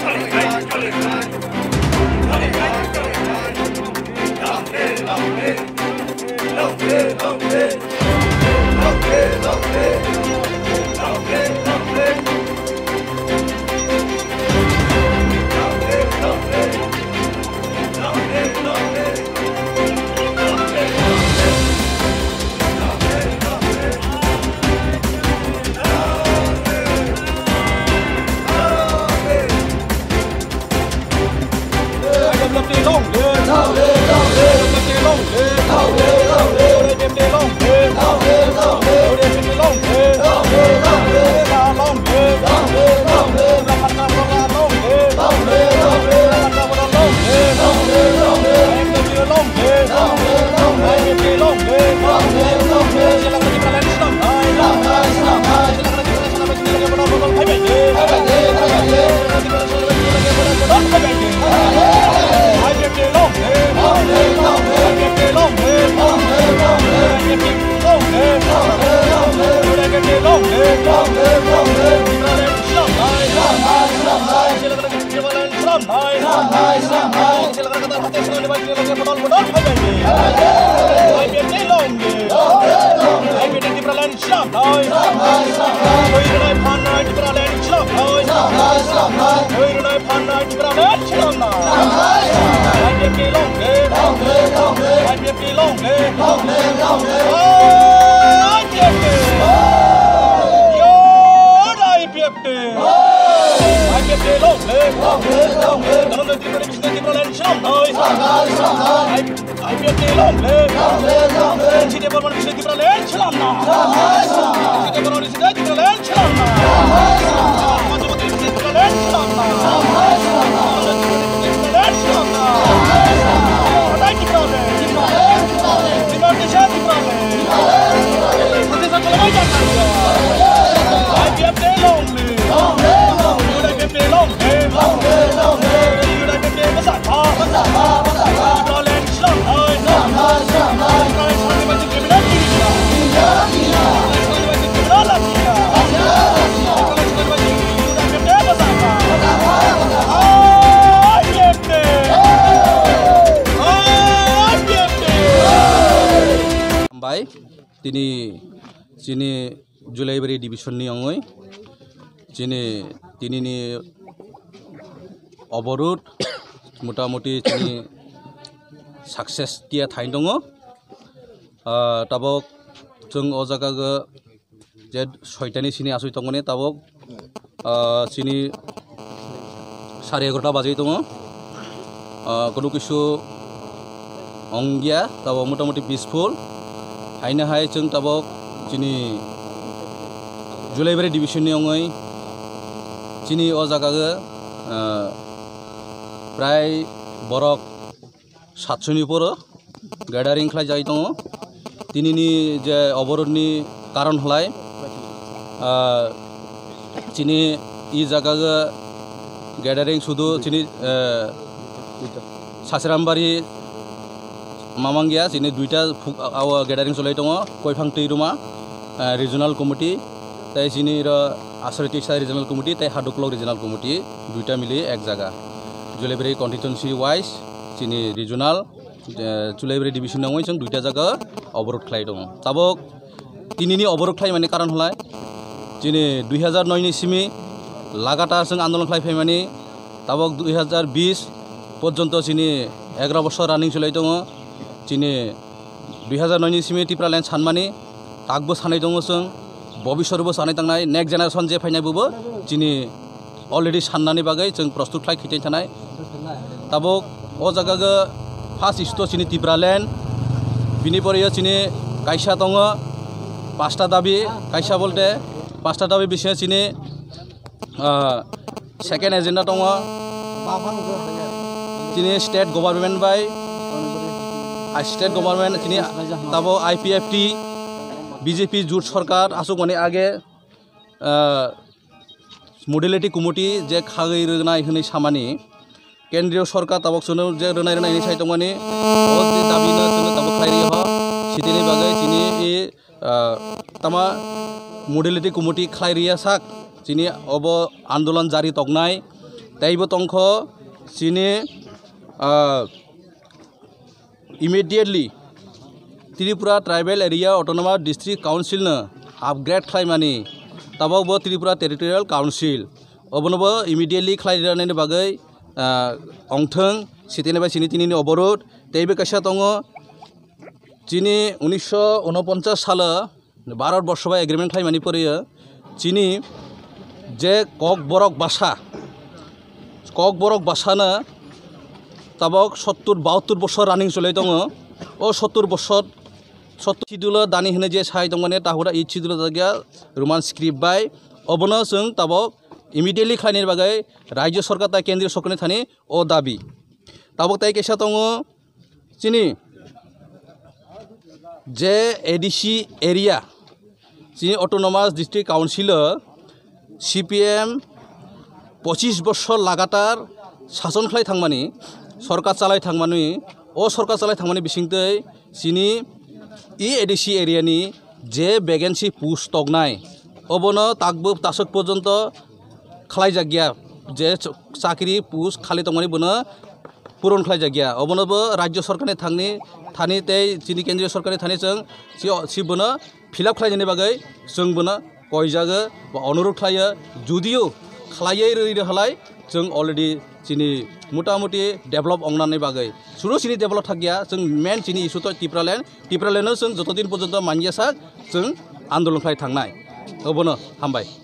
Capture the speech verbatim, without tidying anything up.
I P F T long live! Long live, long live! N C T Bormani bisoi Tipraland salam na! Salam na! N C T Bormani bisoi Tipraland salam na! Salam na! Manjubati bisoi Tipraland salam na! Salam na! Tipraland salam na! Salam na! Hatai Tipraland! Tipraland! Tipraland! Tipraland! Tipraland! Tipraland! Tipraland! I P F T long live! Long live, long live! U D I P F T long live! Long live, long live! U D I P F T bwsa kha! Bwsa kha, bwsa kha! Tipraland salam hai! Salam hai, salam hai! Tipraland salam hai, Tipraland salam hai! Tipraland salam hai, Tipraland salam hai! Tipraland salam hai, Tipraland salam hai! Tipraland salam hai, U D I P F T bwsa kha! Bwsa kha, bwsa kha! I P F T! I P F T! Hambai, tini chini Julaibari division ni ongoi chini tini ni oborot motamuti chini success tia thai tongo. Ah, tabok chwng o jaga o je soitani sini asui tongmani tabok, ah, chini sare egarota bajai tongo. Ah, kono kisu ongya, tabok motamuti peaceful. Haino hai chwng tabok chini Julaibari division ni ongoi chini o jaga o, ah, prai borok satshoni poro gathering khlai jai tongo. Tini ni je oborot ni karon hlai, ah, chini i jaga o gathering sudu chini, eh, Sasrambari Mamangya chini duita phuk, ah, gathering cholai tongo, Koiphang Twi Ruma, eh, regional committee, tei chini ro Asari Tisa regional committee, tei Haduklok regional committee, duita mili ek jaga. Julaibari constituency wise chini regional, eh, Julaibari division ni ongoi chwng duita jaga oborot khlai tongo. Tabok tini ni oborot khlai mani karon hlai chini dui hazar noi ni simi lagatar chwng andolon khlai phai mani, tabok dui hazar bis porjonto chini egaro bosor running cholai tongo. Chini dui hazar noi ni simi Tipraland sanmani takbo sanai tongo chwng, bobisor bo sanai tangnai, next generation je phainai bobo chini already sannani bagwi chwng prostut khlai khitei thanai. Tabok o jaga o first sto chini Tipraland, bini pore o chini kaisa tongo pasta dabi, kaisa bolte pasta dabi bisingo chini, ah, second agenda tongo chini state government bai, ah, state government chini tabo I P F T, B J P jut sorkar asukmani age, ah, modality committee je khagwi rwnai hwnwi samani, kendriyo sorkar tabok chwngno je rwnai rwnai hwnwi sai tongmani, o je dabino chwngno tabok khlai rwya ho, sitini bagwi chini i, ah, tama modality committee khlai rwya sak chini obo andolon jari toknai, Teibo tongkho chini, ah, immediately Tripura Tribal Area Autonomous District Council no upgrade khlaimani, tabok bo Tripura Territorial Council obono bo immediately khlai rwnani bagwi, ah, ongthwng sitini bai sini tinini oborot. Teibo kaisa tongo chini unisho unoponchas salo Bharat borsho bai agreement khlaimani poriyo chini je Kokborok basa, Kokborok basano tabok sottur bahattur bosor running cholai tongo. O sottur bosor, sottur schedule dani hwnwi je sai tongmani tahura eight schedule dagya Roman script bai. Obono chwng tabok immediately khlainani bagwi Rajya Sarkar tai Kendriya Sarkarni thani o dabi. Tabok tai kaisa tongo chini je A D C area, chini Autonomous District Council o C P M pochis bosor lagatar sason khlai thangmani, sorkar chalai thangmani, o sorkar chalai thangmani bisingtwi chini e A D C area ni je vacancy post tongnai, obono takbo taswk porjonto khlaijakya, je ch-, chakri post khali tongmani bono puron khlaijakya. Obono bo Rajya Sarkarni thangni, thani tei chini Kendriya Sarkarni thani chwng si, si bono fill up khlainani bagwi chwng bono koijago ba onurudh khlaio. Judio khlaiwi rwi rwhalai chwng already chini motamuti develop ongnani bagwi. Suru chini develop thakya, chwng main chini issue to Tipraland. Tipraland no chwng joto din porjonto manya sak chwng andolon khlai thangnai. Obono hambai.